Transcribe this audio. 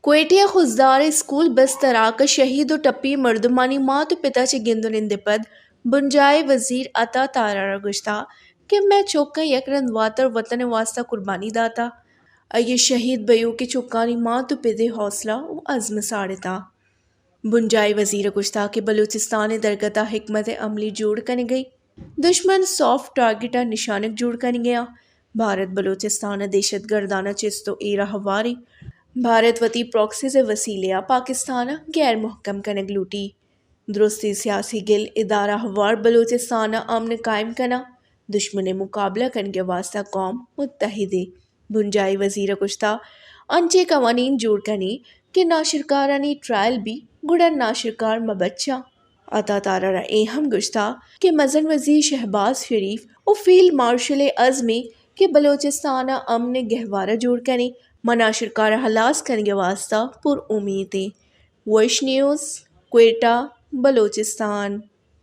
کوئٹہ ء Khuzdar school bus تراک ء شہید و ٹپی مردمانی مات و پتا چہ گند و نند ء پد بنجاہی وزیر عطا تارڑ ء گوشتہ کہ مئے چکاں یک رند واتر وطن ء واستہ قربانی داتہ۔ آئی ء شہید بئیوکیں چکانی مات و پت ء حوصلہ و عزم ء ساڑتہ۔ بنجاہی وزیر ء گوشتہ کہ بلوچستان ء درگت ء حکمت عملی جوڑ کنگ ء دشمن سافٹ ٹارگٹ ء نشانگ جوڑ کنگ ء آں۔ بھارت بلوچستان ء دہشت گردان ء چست و ایر ء ہواری۔ بھارت وتی پراکسیز ء وسیلے ء پاکستان ء غیر محکم کنگ لوٹی۔ درستیں سیاسی گل ادارہ ہوار بلوچستان ء امن قائم کناں، دشمن ء مقابلہ کنگ ء واستہ قوم متحد ء۔ بنجاہی وزیر ء گوشتہ، انچیں قوانین جوڑ کنیں کہ ناشرکارانی ٹرائل بی، گڑا ناشرکار مہ بچاں۔ عطا تارڑ ء اے ہم گوشتہ کہ مزن وزیر شہباز شریف و فیلڈ مارشل ء عزم ء کہ بلوچستان ء امن ء گہوارہ جوڑ کنیں، ماں ناشرکار ء ہلاس کنگ ء واستہ پر امیت ایں۔ وش نیوز، کوئٹہ، بلوچستان۔